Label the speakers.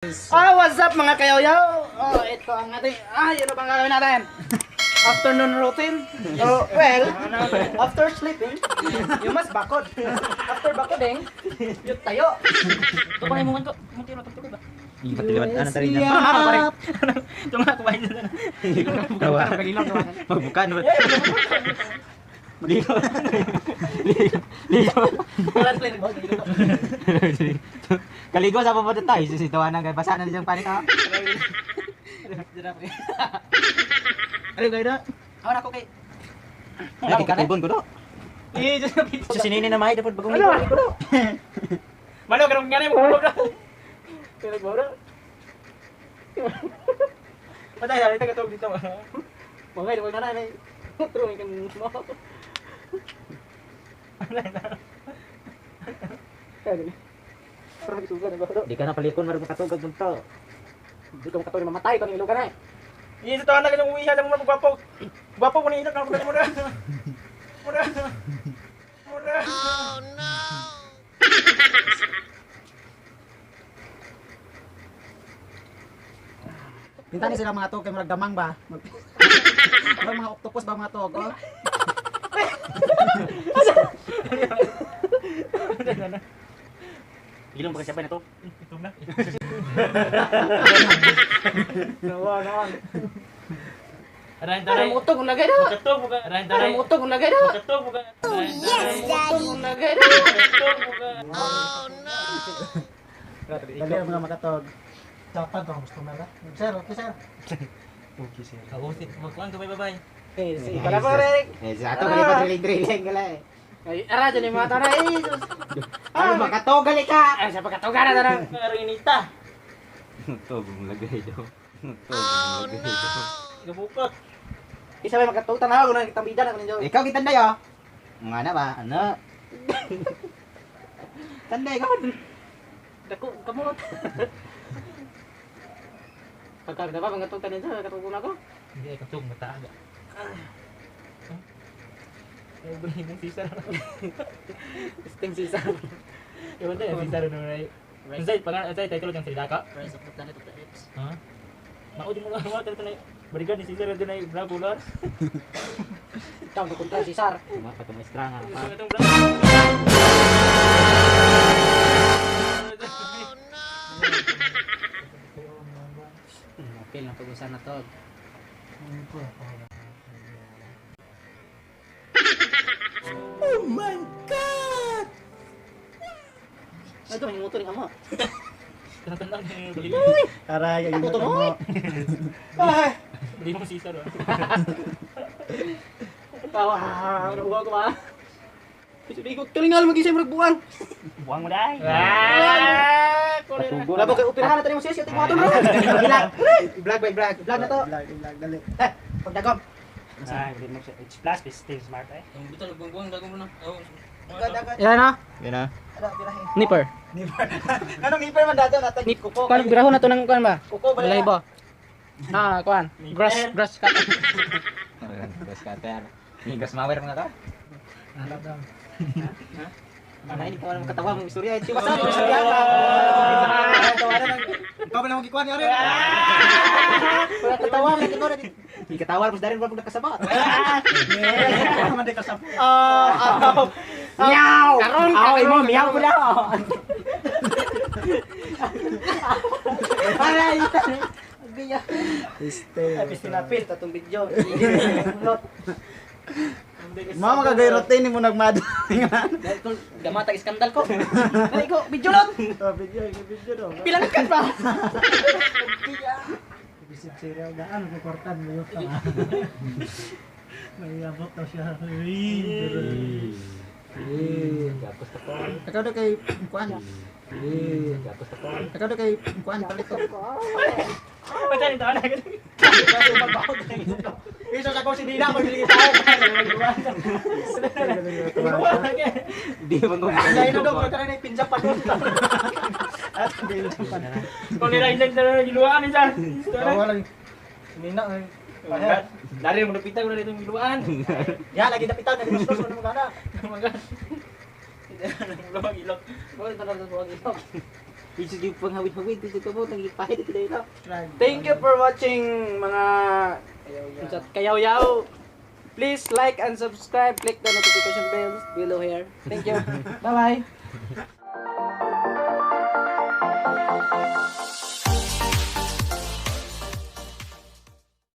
Speaker 1: Ah, what's up mga kayaw-yaw? Oh, ito ang ating, ano bang gagawin natin? Afternoon routine? Oh, well, after sleeping, you must bakod. After bakoding, you tayo.
Speaker 2: Ito pa mo ko. Munti na tugtog ba?
Speaker 3: Ano tayo na?
Speaker 2: Ano pare? Ito nga kumain na.
Speaker 3: Tawa. Magbuka no. Ligo. Ligo. Kaligo sa papunta tayo. Sisitawa na kay basa na diyang panik ah.
Speaker 1: Ano kayo na? Ako na ako kay.
Speaker 3: Ay, katubon ko do.
Speaker 2: Eh, just na pizza.
Speaker 3: Sa sinini na mahay dapat bagong
Speaker 1: Ano?
Speaker 3: ligo ko do.
Speaker 2: Malo karong ngani mo ko bro. Pero bro. Patay na ito dito.
Speaker 1: Mga ito na na. True kan mo.
Speaker 3: Di ka na palikon marag makatugag punto.
Speaker 1: Di ko makatulog mamatay ko ning ilugan eh.
Speaker 2: Iya, sa tawa na kanyang uwi siya sa mga gwapo. Gwapo ko ni ilok na mo na. Mo na. Mo na.
Speaker 4: Pinta ni sila mga tog kay murag damang ba? Murag mga octopus ba mga tog? Oh?
Speaker 2: Ilong ba siya na to? Ito na.
Speaker 1: Nawa nawa.
Speaker 2: Aray,
Speaker 1: Ano mo utog lagay na?
Speaker 2: Katog mo ka. Aray,
Speaker 1: Ano mo utog lagay na?
Speaker 2: Katog mo ka.
Speaker 5: Yes, Daddy.
Speaker 1: Utog lagay na.
Speaker 2: Katog mo ka.
Speaker 4: Dali ang mga makatog. Dapat ang gusto na. Sir, okay sir.
Speaker 2: Kausit, magkuhan ka bye bye.
Speaker 1: Eh, si para pare.
Speaker 3: Eh, sa ato kali pa drilling drilling gala eh.
Speaker 1: Ay, ara dyan yung mga tara eh. Sus.
Speaker 3: Ano makatog gali ka?
Speaker 1: Ay, sa pagkatugan na tara.
Speaker 2: Karinita.
Speaker 3: Tog mong lagay do. Tog mong lagay do.
Speaker 2: Gabukot.
Speaker 1: Isa may magkatog tanaw ko na kitang bida na kunin.
Speaker 3: Ikaw gitanday oh. Mga na ba? Ano? Tanday ka.
Speaker 1: Dako kamot. Pagka na ba mga tog tanin sa katog na ko.
Speaker 2: Hindi ay katog mataaga. Ay, buli mong sisar.
Speaker 1: Sting sisa.
Speaker 2: Iwan tayo, sisar na rin. Unsay pangalan, unsay title ng Sridaka?
Speaker 1: Rise of the Planet of the Apes.
Speaker 2: Ha? Mao di mo lang mo na balikan ni Caesar na black color.
Speaker 1: Ikaw ko kontra si Sar.
Speaker 3: Tuma pa tumaestra nga pa.
Speaker 2: Itong black.
Speaker 1: Okay lang pag-usapan na to. Oh my God! Ito, may motor ng amo.
Speaker 2: Tinatandaan ni bali.
Speaker 4: Aray, ay
Speaker 1: Ako to
Speaker 4: mo.
Speaker 1: Ay!
Speaker 2: Bali mo Caesar.
Speaker 1: Tawa, nabuha ko ba? Hindi ko kalingal mag-isa yung buwan.
Speaker 2: Buwang mo dai.
Speaker 3: Patugo.
Speaker 1: Wala ba kayo operahan natin yung sis? Yung mga bro.
Speaker 3: Vlog. Vlog by vlog.
Speaker 1: Vlog na to.
Speaker 4: Vlog, vlog, dali.
Speaker 1: Eh, pagdagom.
Speaker 2: Ah, hindi mo siya. It's plus, it's still smart eh.
Speaker 1: Yan na.
Speaker 3: Yan na.
Speaker 1: Nipper.
Speaker 4: Anong nipper man dato natag kuko.
Speaker 1: Kuan birahon na to ng kuan ba?
Speaker 4: Kuko ba?
Speaker 1: Balay ba? Ah, kuan. Grass, grass cut.
Speaker 3: Gas cutter. Gas mawer mga ka.
Speaker 1: Ano hindi ko alam katawa mong istorya. Si Wasan, istorya ka.
Speaker 4: Ikaw ba na magikuan ni Ari?
Speaker 1: Wala katawa, may ikaw na di.
Speaker 3: Ikatawar pas darin wala nakasabot.
Speaker 4: Man di kasabot.
Speaker 1: Ah,
Speaker 3: Meow.
Speaker 1: Karon,
Speaker 3: Aw,
Speaker 1: karon,
Speaker 3: imo meow ko na.
Speaker 1: Aray. Biya.
Speaker 4: Este.
Speaker 1: Ay, sinapil tatong video. Lot.
Speaker 4: Mama kagay routine ni mo nagmad.
Speaker 1: Gamata iskandal ko. Dali ko, video lot.
Speaker 4: Oh, video, video do.
Speaker 1: Bilang cut pa.
Speaker 4: Bisip serial gaan ko kortan mo yun. May abot daw siya.
Speaker 3: Gapos ta ko.
Speaker 4: Ikaw daw kay kuan.
Speaker 3: Gapos ta ko.
Speaker 4: Ikaw daw kay kuan palito.
Speaker 2: Patay nito na.
Speaker 1: Iso sa ko si Dina ko dili tao.
Speaker 3: Di man ko.
Speaker 1: Dahil na daw ko tara na pinsa pa doon.
Speaker 2: Kung nila isang sa giluan isa.
Speaker 4: Tawa lang. Nina ay.
Speaker 2: Dari mo lupitan ko na dito giluan.
Speaker 1: Ya lagi dapitan na mas mas mo gana.
Speaker 2: Maga. Luwag ilok.
Speaker 1: Boy, tanong sa buwag ilok.
Speaker 3: Ito yung panghawid-hawid. Ito ko mo, nagipahid ito dito.
Speaker 1: Thank you for watching, mga kayaw-yaw. Please like and subscribe. Click the notification bell below here. Thank you. Bye-bye.